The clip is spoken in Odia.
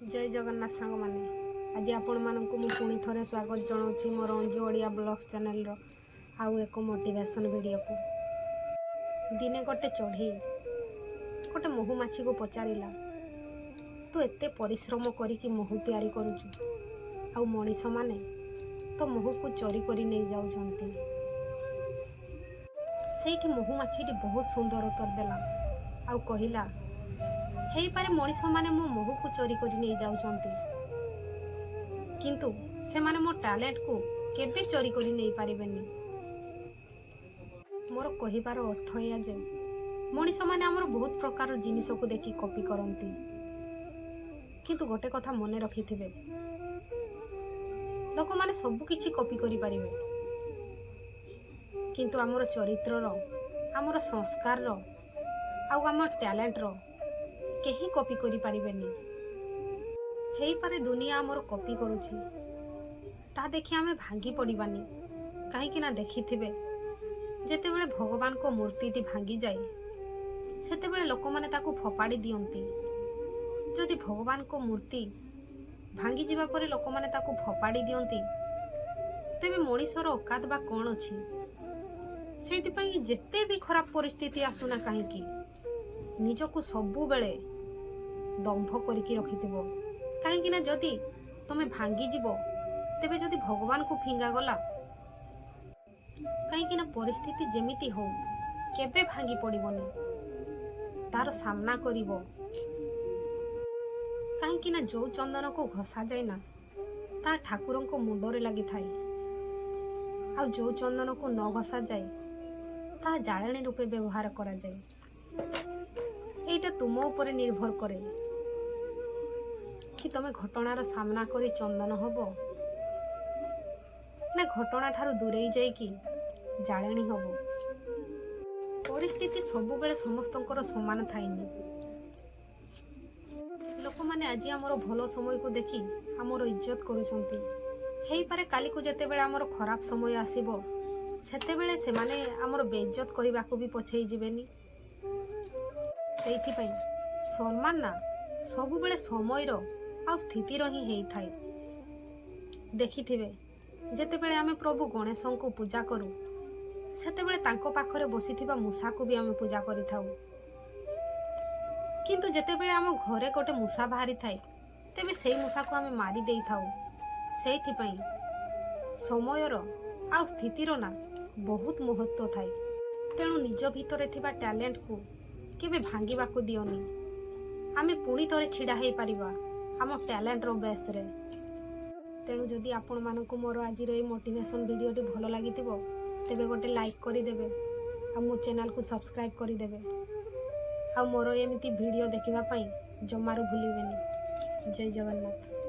ଜୟ ଜଗନ୍ନାଥ ସାଙ୍ଗମାନେ। ଆଜି ଆପଣମାନଙ୍କୁ ମୁଁ ପୁଣି ଥରେ ସ୍ୱାଗତ ଜଣାଉଛି ମୋର ଅଞ୍ଜୁ ଓଡ଼ିଆ ବ୍ଲଗ୍ସ ଚ୍ୟାନେଲର ଆଉ ଏକ ମୋଟିଭେସନ୍ ଭିଡ଼ିଓକୁ। ଦିନେ ଗୋଟେ ଚଢ଼େଇ ଗୋଟେ ମହୁମାଛିକୁ ପଚାରିଲା, "ତୁ ଏତେ ପରିଶ୍ରମ କରିକି ମହୁ ତିଆରି କରୁଛୁ ଆଉ ମଣିଷମାନେ ତ ମହୁକୁ ଚୋରି କରି ନେଇଯାଉଛନ୍ତି।" ସେଇଠି ମହୁମାଛିଟି ବହୁତ ସୁନ୍ଦର ଉତ୍ତର ଦେଲା ଆଉ କହିଲା, "ହେଇପାରେ ମଣିଷମାନେ ମୋ ମହୁକୁ ଚୋରି କରି ନେଇଯାଉଛନ୍ତି, କିନ୍ତୁ ସେମାନେ ମୋ ଟ୍ୟାଲେଣ୍ଟକୁ କେବେ ଚୋରି କରି ନେଇପାରିବେନି।" ମୋର କହିବାର ଅର୍ଥ ଏଇଆ ଯେ ମଣିଷମାନେ ଆମର ବହୁତ ପ୍ରକାର ଜିନିଷକୁ ଦେଖି କପି କରନ୍ତି, କିନ୍ତୁ ଗୋଟେ କଥା ମନେ ରଖିଥିବେ, ଲୋକମାନେ ସବୁ କିଛି କପି କରିପାରିବେ, କିନ୍ତୁ ଆମର ଚରିତ୍ରର, ଆମର ସଂସ୍କାରର ଆଉ ଆମ ଟ୍ୟାଲେଣ୍ଟର କେହି କପି କରିପାରିବେନି। ହେଇପାରେ ଦୁନିଆ ଆମର କପି କରୁଛି, ତା ଦେଖି ଆମେ ଭାଙ୍ଗି ପଡ଼ିବାନି। କାହିଁକି ନା ଦେଖିଥିବେ, ଯେତେବେଳେ ଭଗବାନଙ୍କ ମୂର୍ତ୍ତିଟି ଭାଙ୍ଗିଯାଏ, ସେତେବେଳେ ଲୋକମାନେ ତାକୁ ଫୋପାଡ଼ି ଦିଅନ୍ତି। ଯଦି ଭଗବାନଙ୍କ ମୂର୍ତ୍ତି ଭାଙ୍ଗିଯିବା ପରେ ଲୋକମାନେ ତାକୁ ଫୋପାଡ଼ି ଦିଅନ୍ତି, ତେବେ ମଣିଷର ଔକାତ ବା କ'ଣ ଅଛି? ସେଇଥିପାଇଁ ଯେତେ ବି ଖରାପ ପରିସ୍ଥିତି ଆସୁନା କାହିଁକି, ନିଜକୁ ସବୁବେଳେ ଦମ୍ଭ କରିକି ରଖିଥିବ। କାହିଁକି ନା ଯଦି ତମେ ଭାଙ୍ଗିଯିବ, ତେବେ ଯଦି ଭଗବାନଙ୍କୁ ଫିଙ୍ଗାଗଲା। କାହିଁକି ନା ପରିସ୍ଥିତି ଯେମିତି ହଉ, କେବେ ଭାଙ୍ଗି ପଡ଼ିବନି, ତାର ସାମ୍ନା କରିବ। କାହିଁକି ନା ଯୋଉ ଚନ୍ଦନକୁ ଘଷାଯାଏ ନା, ତାହା ଠାକୁରଙ୍କ ମୁଣ୍ଡରେ ଲାଗିଥାଏ ଆଉ ଯୋଉ ଚନ୍ଦନକୁ ନ ଘଷାଯାଏ, ତାହା ଜାଳେଣୀ ରୂପେ ବ୍ୟବହାର କରାଯାଏ। ଏଇଟା ତୁମ ଉପରେ ନିର୍ଭର କରେ କି ତମେ ଘଟଣାର ସାମ୍ନା କରି ଚନ୍ଦନ ହବ ନା ଘଟଣା ଠାରୁ ଦୂରେଇ ଯାଇକି ଜାଳେଣୀ ହବ। ପରିସ୍ଥିତି ସବୁବେଳେ ସମସ୍ତଙ୍କର ସମାନ ଥାଏନି। ଲୋକମାନେ ଆଜି ଆମର ଭଲ ସମୟକୁ ଦେଖି ଆମର ଇଜ୍ଜତ କରୁଛନ୍ତି। ହେଇପାରେ କାଲିକୁ ଯେତେବେଳେ ଆମର ଖରାପ ସମୟ ଆସିବ, ସେତେବେଳେ ସେମାନେ ଆମର ବେଇଜ୍ଜତ କରିବାକୁ ବି ପଛେଇ ଯିବେନି। ସେଇଥିପାଇଁ ସମ୍ମାନ ନା ସବୁବେଳେ ସମୟର ଆଉ ସ୍ଥିତିର ହିଁ ହେଇଥାଏ। ଦେଖିଥିବେ, ଯେତେବେଳେ ଆମେ ପ୍ରଭୁ ଗଣେଶଙ୍କୁ ପୂଜା କରୁ, ସେତେବେଳେ ତାଙ୍କ ପାଖରେ ବସିଥିବା ମୂଷାକୁ ବି ଆମେ ପୂଜା କରିଥାଉ। କିନ୍ତୁ ଯେତେବେଳେ ଆମ ଘରେ ଗୋଟେ ମୂଷା ବାହାରିଥାଏ, ତେବେ ସେଇ ମୂଷାକୁ ଆମେ ମାରି ଦେଇଥାଉ। ସେଇଥିପାଇଁ ସମୟର ଆଉ ସ୍ଥିତିର ନା ବହୁତ ମହତ୍ଵ ଥାଏ। ତେଣୁ ନିଜ ଭିତରେ ଥିବା ଟ୍ୟାଲେଣ୍ଟକୁ କେବେ ଭାଙ୍ଗିବାକୁ ଦିଅନି। ଆମେ ପୁଣି ଥରେ ଛିଡ଼ା ହେଇପାରିବା ଆମ ଟ୍ୟାଲେଣ୍ଟର ବେସ୍ରେ। ତେଣୁ ଯଦି ଆପଣମାନଙ୍କୁ ମୋର ଆଜିର ଏଇ ମୋଟିଭେସନ୍ ଭିଡ଼ିଓଟି ଭଲ ଲାଗିଥିବ, ତେବେ ଗୋଟେ ଲାଇକ୍ କରିଦେବେ ଆଉ ମୋ ଚ୍ୟାନେଲକୁ ସବସ୍କ୍ରାଇବ୍ କରିଦେବେ ଆଉ ମୋର ଏମିତି ଭିଡ଼ିଓ ଦେଖିବା ପାଇଁ ଜମାରୁ ଭୁଲିବେନି। ଜୟ ଜଗନ୍ନାଥ।